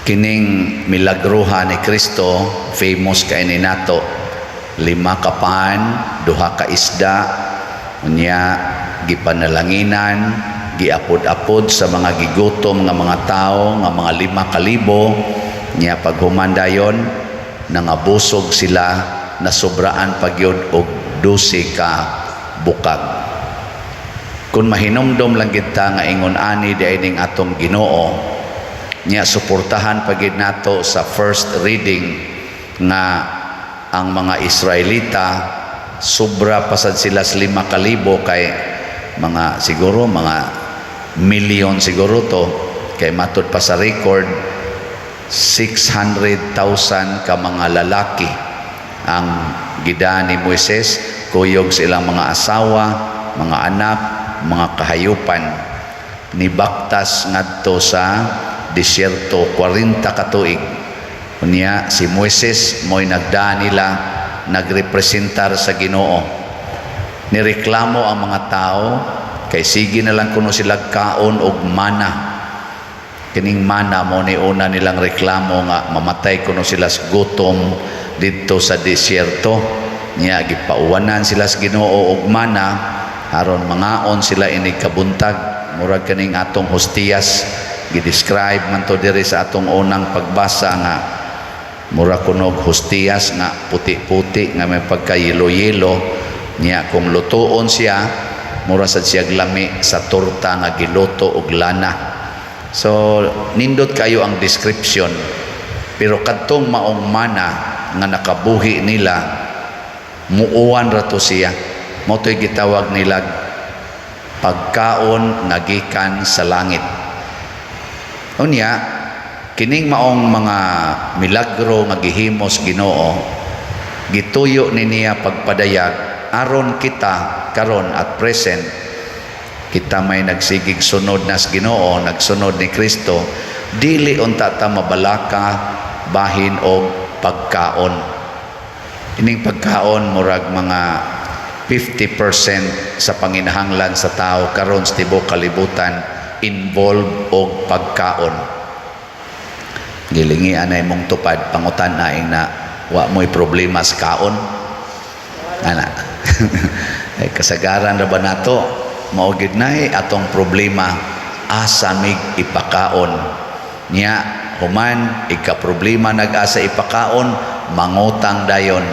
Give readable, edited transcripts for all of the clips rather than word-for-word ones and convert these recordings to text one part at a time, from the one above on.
Kining milagruha ni Kristo, famous kay ni nato, lima ka pan, duha ka isda, unya gipanalanginan, giapod-apod sa mga gigutom nga mga tao nga mga 5,000. Nya paghuman dayon, nangabusog sila, nasubraan pa gyud og 12 ka bukag. Kung mahinumdom lang gid ta nga ingon ani di ning atong Ginoo, nya suportahan pa gid nato sa first reading nga ang mga Israelita sobra pasad sila sa 5,000, kay mga siguro mga milyon siguro to, kay matud pa sa record 600,000 ka mga lalaki ang gida ni Moises, kuyog sa ilang mga asawa, mga anak, mga kahayupan, nibaktas ngadto sa disyerto 40 ka tuig. Unya si Moises mo'y nagda nila, nagrepresentar sa Ginoo. Nireklamo ang mga tao kay sige na lang kuno sila kaon og mana. Kining mana mo ni una nilang reklamo nga mamatay kuno sila sa gutom didto sa disyerto. Nya gipauwanan sila sa Ginoo og mana aron mangaon sila inig kabuntag, murag kaning atong hostiyas. Gi-describe man to diri sa atong unang pagbasa nga mura kunog hostiyas nga puti-puti nga may pagka-yelo-yelo. Niya kung lutuon siya, mura sad siya lami sa torta nga giluto og lana. So nindot kayo ang description, pero kadtong maong mana nga nakabuhi nila, muuwan ra to siya. Mao to'y gitawag nila pagkaon nga gikan sa langit. Unya kining maong mga milagro nga gihimos Ginoo, gituyo ni niya pagpadayag aron kita karon at present, kita may nagsigig sunod nas Ginoo, nagsunod ni Kristo, dili unta ta mabalaka bahin og pagkaon. Ining pagkaon murag mga 50% sa panginahanglan sa tao karon sa tibuok kalibutan involved og pagkaon. Gilingi anay mong tupad, pangutan na na wa mo'y problema sa kaon ana. Ay, kasagaran ra ba nato, mao gid nay atong problema, asa mig ipakaon. Nya human ika problema nag-asa ipakaon, mangutang dayon.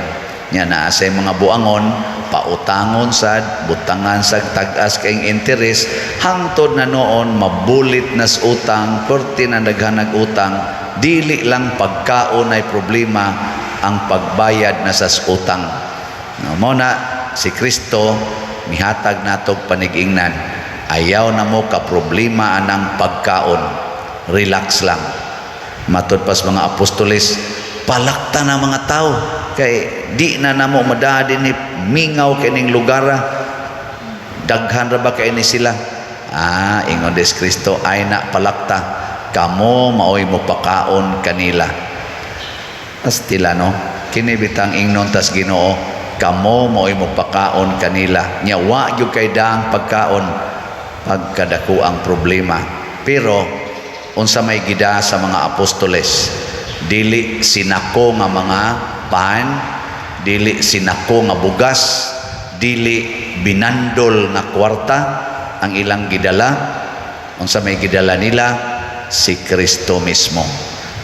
Nya naa say mga buangon, pautangon sad, butangan sad tag-as kayong interest, hangtod na noon mabulit nas utang, perti na daghan utang. Dili lang pagkaon ay problema, ang pagbayad na sa utang. No, mo na si Kristo mihatag natog panigingnan, ayaw na mo ka problema anang pagkaon, relax lang. Matud pas mga apostoles, palakta na mga tao kay di na namo madaa ni mingaw kining lugar, daghan ra ba kay ni sila? Ah, ingon des Kristo, ay na palakta, kamo maoy mo pakaon kanila. Astila, no? Kini bitang ingnon tas Ginoo, kamo maoy mo pakaon kanila. Nya wa gyud kay daang pagkaon, pagkadako ang problema. Pero unsa may gida sa mga apostoles? Dili sinako nga mga pan, dili sinako nga bugas, dili binandol nga kwarta ang ilang gidala. Unsa may gidala nila? Si Kristo mismo.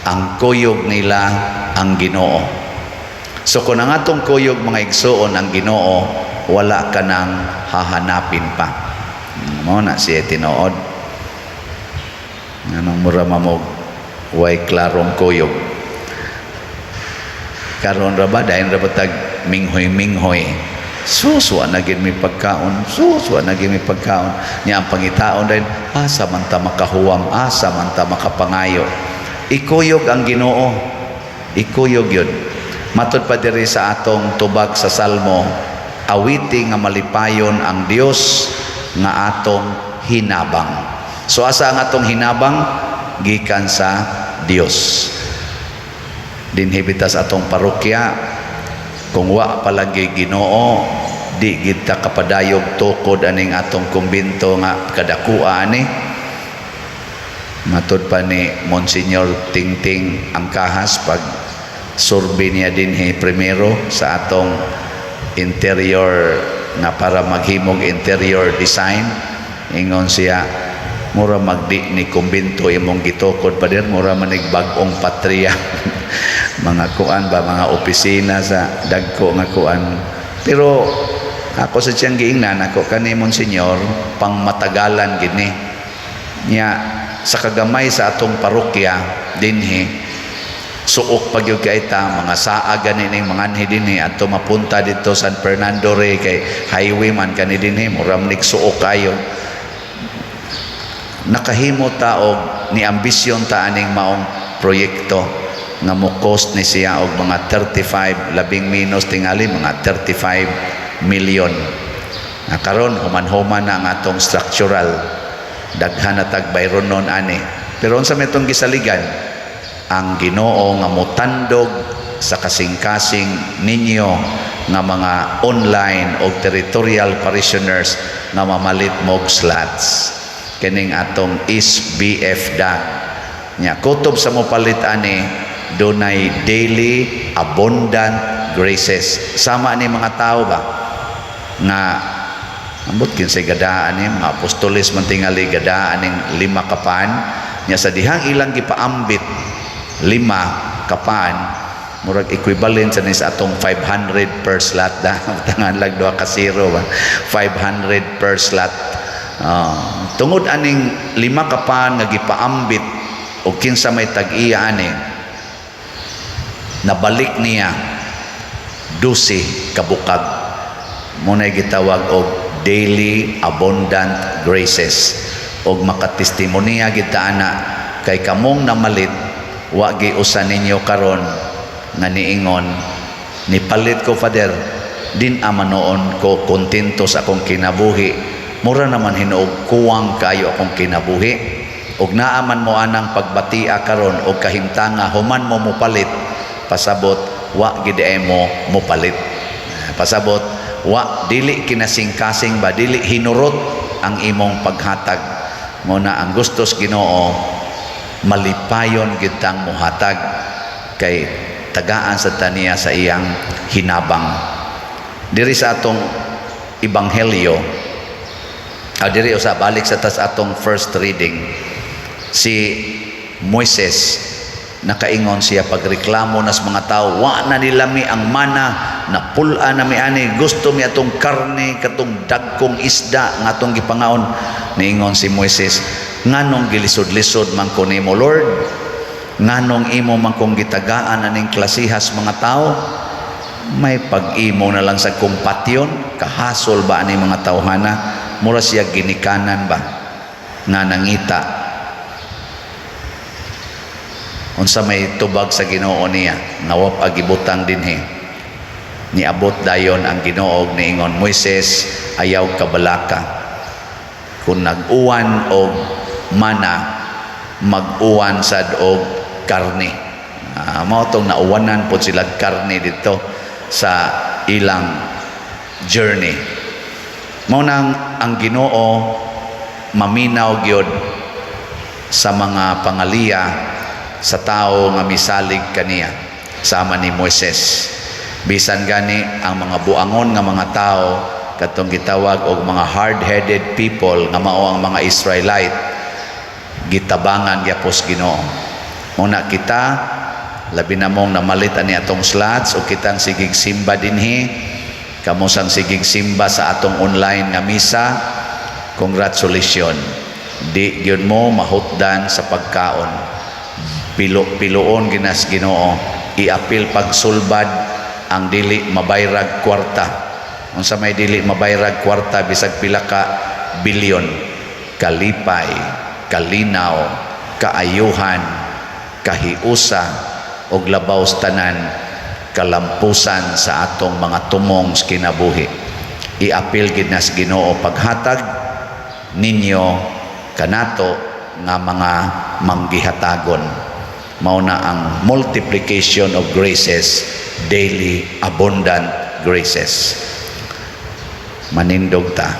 Ang kuyog nila ang Ginoo. So kung ang atong kuyog, mga igsuon, ang Ginoo, wala ka nang hahanapin pa. Mo na siya tinuod. Anong mura mamog way klarong kuyog. Karon ra ba, dayon ra ba tag minghoy-minghoy. Sus, wa na gid may pagkaon. Sus, wa na gid may pagkaon. Nya ang pangitaon din, asa man ta makahuwam, asa man ta makapangayo. Ikuyog ang Ginoo. Ikuyog yun. Matud pa diri sa atong tubag sa Salmo, awiti nga malipayon ang Dios nga atong hinabang. So asa ang atong hinabang? Gikan sa Dios. Dinhi bitaw sa atong parokya, kung wa palagi Ginoo, di gid ta kapadayog tukod aning atong kumbinto nga kadakua ani. Matud pa ni Monsignor Tingting Angkahas, pag survey niya dinhi primero sa atong interior nga para maghimog interior design, ingon siya, "Mura magdi ni kumbento imong gitukod, pader, mura manig bag-ong patriya, mga kuan ba, mga opisina sa dagko nga kuan." Pero ako sa siyang giingnan ako kani Monsignor, pang matagalan gini niya sa kagamay sa atong parokya dinhi. Suok pa gyud kay ta, mga saa gani ning mga anhi dinhi adto mapunta didto San Fernando Rey, kay highway man kani dinhi, mura man suok kayo. Nakahimo ta og ni ambisyon ta aning maong proyekto nga mo cost ni siya og mga 35, labing minus tingali mga 35 million. Na karon human-human na ang atong structural, daghan na tag bayronon ani. Pero unsa may itong gisaligan? Ang Ginoo nga motandog sa kasing-kasing ninyo nga mga online o territorial parishioners nga mamalit mog slots kining atong SBF DAG nya. Kutob sa mopalit ani, dunay daily abundant graces sama ni mga tao ba nga ambot kinsay gadaan ni mga apostoles man tingali gadaan ning 5 ka pan nya. Sa dihang ilang gipaambit 5 ka pan, murag equivalent sa ni sa atong 500 per slot da, tangan lang duha ka zero ba, 500 per slot. Tungod aning 5 ka pan nga gipaambit og kinsa may tag-iya ani, nabalik niya 12 kabukag. Muna'y gitawag og daily abundant graces og makatestimonya gid ta ana kay kamong namalit, wa gi usa ninyo karon nga niingon, "Nipalit ko, Father, din ama noon ko kontento sa akong kinabuhi, mura naman hinuog kuwang kayo akong kinabuhi." Og naa man mo anang pagbatia karon og kahimtanga human mo mopalit, pasabot wa gid mo mopalit. Pasabot wa dili kinasing-kasing ba, dili hinurot ang imong paghatag mo na. Ang gustos Ginoo, malipayon gid tang mohatag kay tagaan sa taniya sa iyang hinabang. Diri sa atong ebanghelyo, diri usa, balik sa tas atong first reading, si Moises nakaingon siya pagreklamo nas mga tao, "Wa na nilami ang mana, napul-a na mi ani, gusto mi atong karne, katong dagkong isda nga atong gipangaon." Niingon si Moises, "Nganong gilisod-lisod man ko nimo, Lord? Nganong imo man kong gitagaan aning klasihas mga tao? May pag-imo na lang sa kumpatyon, kahasol ba ani mga tawhana?" Mura siya ginikanan ba nga nangita unsa may tubag sa Ginoo niya nga wa pa gibutang dinhi. Niabot dayon ang Ginoo og niingon, "Moises, ayaw kabalaka. Kung nag-uwan og mana, mag-uwan sad og karne." Mao tong nauwanan pod sila karne dito sa ilang journey. Mao nang ang Ginoo maminaw gyud sa mga pangaliya sa tao nga misalig kaniya sama ni Moises. Bisan gani ang mga buangon nga mga tao, katong gitawag og mga hard-headed people nga mao ang mga Israelite, gitabangan gyapos Ginoo. Muna kita, labi na mong namalit ani atong slots o kitang sigig simba dinhi, kamo sang sigig simba sa atong online nga misa, congratulations. Di gyud mo mahutdan sa pagkaon. Pilo-piloon ginas Ginoo. Iapil pagsulbad ang dili mabayrag kwarta. Unsa may dili mabayrag kwarta bisag pila ka bilyon? Kalipay, kalinaw, kaayuhan, kahiusa og labaw sa tanan, kalampusan sa atong mga tumong sa kinabuhi. Iapil gid nas Ginoo paghatag ninyo kanato nga mga manggihatagon. Mao na ang multiplication of graces, daily abundant graces. Manindog ta.